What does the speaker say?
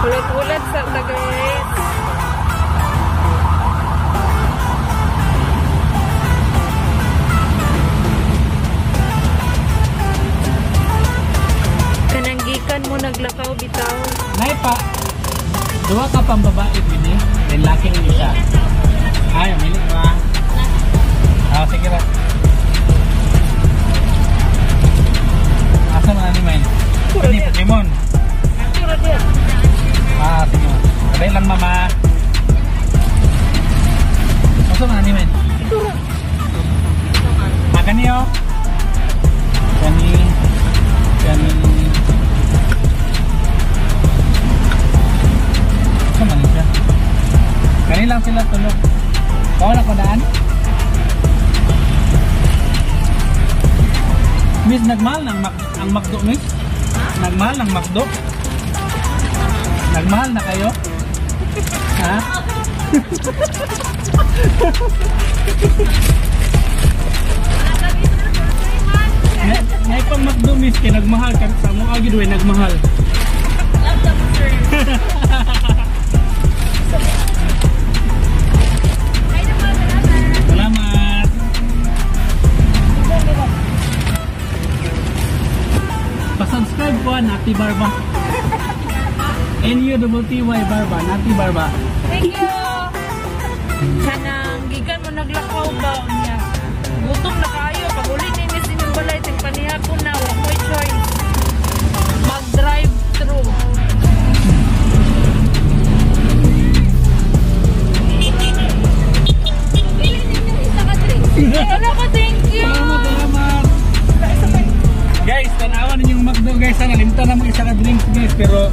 Hulat-hulat sa ta, guys. Kanang gikan mo naglakaw bitaw. Nay pa. Duha ka pang babae pwede. Then laki rin isa. Ay, mili ba? Ah, sige ra. Asa man ani man? Ini Pokemon. Ah, sige. Sabay lang, mama. Asa man ani man? Ah, kani oh. Kani. Kani. Asa man siya? Kani lang sila tulog. Kau na ko daan? Miss, nagmahal ng ang McDo, miss? Nagmahal ng McDo? Nagmahal na kayo? Ha? Ngay pang McDo, miss, kay nagmahal ka sa mo agid way nagmahal. Love the sir. Salamat. Pa-subscribe ko, Nati Barba. N-U-T-T-Y Barba, Nati Barba. Thank you. Kanang gikan mo naglakaw ba niya. Gutom na kaayo pag uli ni miss inyong balay ting panihapon na wa mo'y choice. Mag-drive through. Wala ka, thank you. Salamat, salamat. Guys, tanawan ninyong McDo, guys. Sana limta na mo isa ka drinks, guys, pero